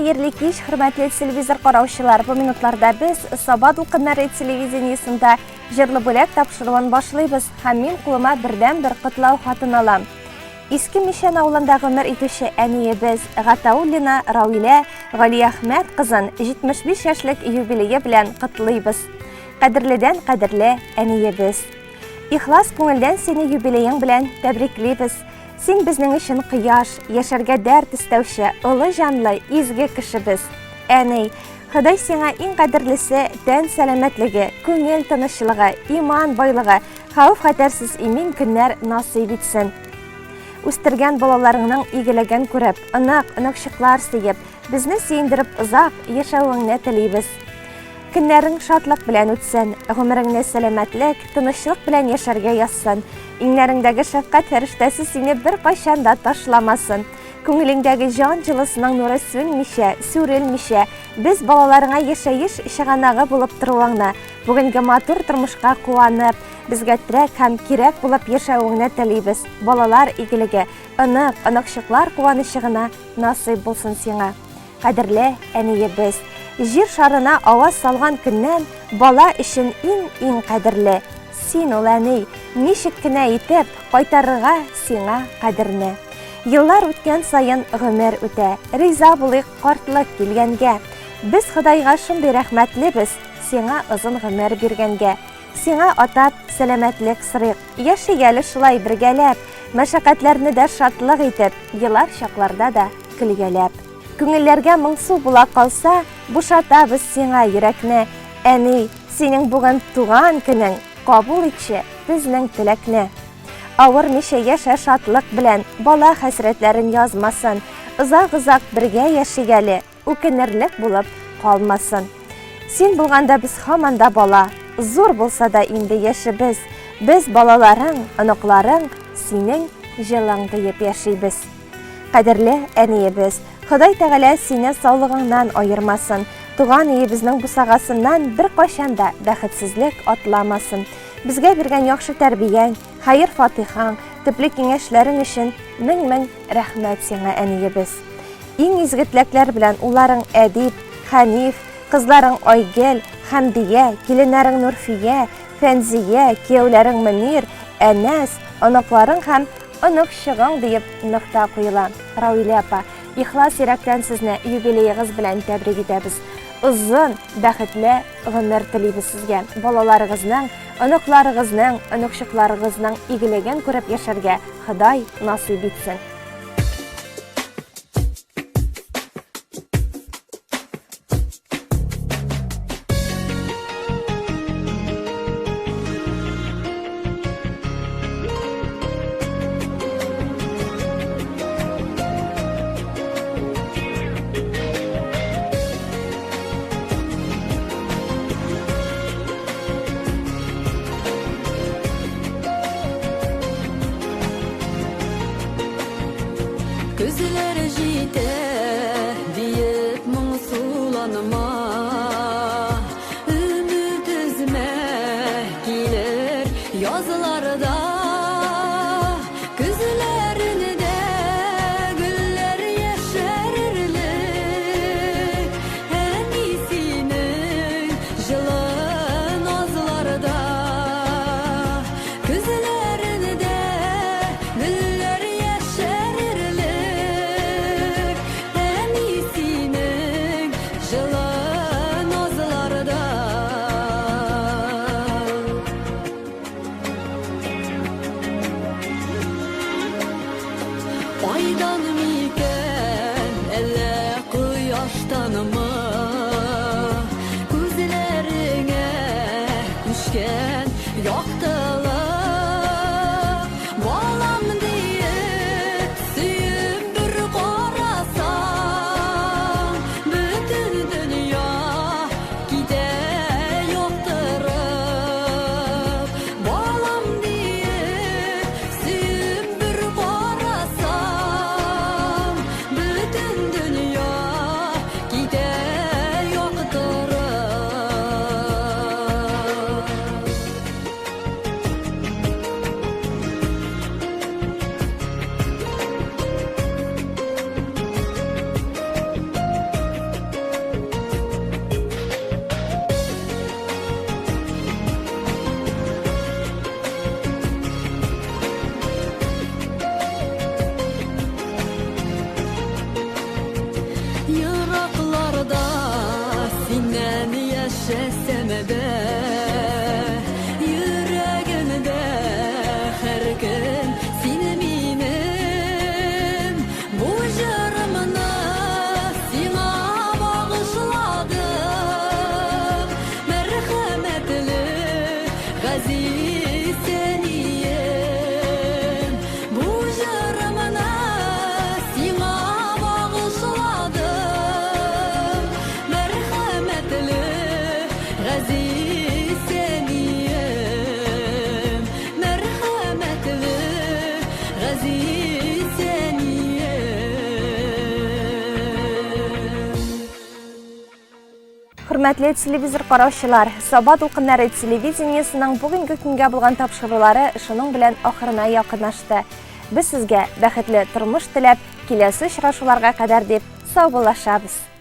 Хәерле кич, хөрмәтле телевизор караучылар. Бу минутларда без Саба дулкыннары телевидениесендә Җырлы бүләк тапшыруын башлыйбыз һәм мин кулыма бердәнбер котлау хатын алам. Иске Мичән авылында гомер итүче әниебез Гатауллина Рауилә Галиәхмәт кызын 75 яшьлек юбилее белән котлыйбыз. Кадерледән кадерле әниебез. Ихлас күңелдән сине юбилеең белән тәбриклибез. Син безнең өчен кояш, яшәргә дәрт өстәүче, олы җанлы, изге кешебез. Әни, Ходай сиңа иң кадерлесе тән сәламәтлеге, күңел тынычлыгы, иман байлыгы, хәвеф-хәтәрсез имин көннәр насыйп итсен. Үстергән балаларыңның игелеген күреп, онык, оныкчыклар сөеп, безне сөендереп озак яшәвеңне телибез. Көннәрең шатлык белән үтсен, гомереңне сәламәтлек, тынычлык белән яшәргә язсын. Иңнәреңдәге шәфкать фәрештәсе сине беркайчан да ташламасын. Күңелеңдәге җан җылысының нуры сүнмичә, сүрелмичә, без балаларыңа яшәеш чыганагы булып торуыңны, бүгенге матур тормышка куанып, безгә терәк һәм кирәк булып яшәвеңне телибез. Балалар игелеге, онык, оныкчыклар куанычы гына насыйп булсын сиңа. Кадерле әниебез! Җир шарына аваз салган көннән бала өчен иң-иң кадерле. Син ул, әни, ничек кенә итеп кайтарырга сиңа кадерне. Еллар үткән саен гомер үтә, риза булыйк картлык килгәнгә. Без Ходайга шундый рәхмәтлебез, сиңа озын гомер биргәнгә. Сиңа атап сәламәтлек сорыйк, яшик әле шулай бергәләп, мәшәкатьләрне дә шатлык итеп, елар чакларда да көлгәләп. Күңелләргә моңсу була калса, бушатабыз сиңа йөрәкне. Әни, синең бүген туган көнең, кабул итче безнең теләкне. Авырмыйча яшә шатлык белән, бала хәсрәтләрен язмасын. Озак-озак бергә яшик әле, үкенерлек булып калмасын. Син булганда без һаман да бала, зур булса да инде яшебез, без балаларың, оныкларың, синең җылың тоеп яшибез. Кадерле әниебез, Ходай Тәгалә сине саулыгыңнан аермасын, туган өебезнең бусагасыннан беркайчан да бәхетсезлек атламасын. Безгә биргән яхшы тәрбияң, хәер-фатыйхаң, төпле киңәшләрең өчен мең-мең рәхмәт сиңа, әниебез. Иң изге теләкләр белән улларың Әдип, Хәниф, кызларың Айгөл, Хәмдия, киленнәрең Нурфия, Фәнзия, кияүләрең Мөнир, Әнәс, оныкларың һәм оныкчыгың диеп нокта куела. Рауилә апа, ихлас йөрәктән сезне юбилеегыз белән тәбрик итәбез. Озын, бәхетле гомер телибез сезгә. Балаларыгызның, оныкларыгызның, оныкчыкларыгызның игелеген күреп яшәргә Ходай насыйп итсен. Көзләр җитә диеп моңсуланма, Өмет өзмә, килер язлар да. Көзләрендә гөлләр яшәрерлек, Әни синең җылы назларда. Көзләрендә гөлләр яшәрерлек, Әни синең җылы назларда. Айдан микән, әллә кояштанмы, Күзләреңә күчкән яктылык. Балам диеп, сөеп бер карасаң, Бөтен дөнья китә яктырып. Балам диеп, сөеп бер карасаң, Бөтен дөнья китә яктырып. Газиз әнием. Бу җырымны сиңа багышладым. Мәрхәмәтле газиз әнием. Мәрхәмәтле газиз әнием. Хөрмәтле телевизор караучылар, Саба дулкыннары телевидениесының бүгенге көнгә булган тапшырулары шуның белән ахырына якынлашты. Без сезгә бәхетле тормыш теләп, киләсе очрашуларга кадәр дип саубуллашабыз.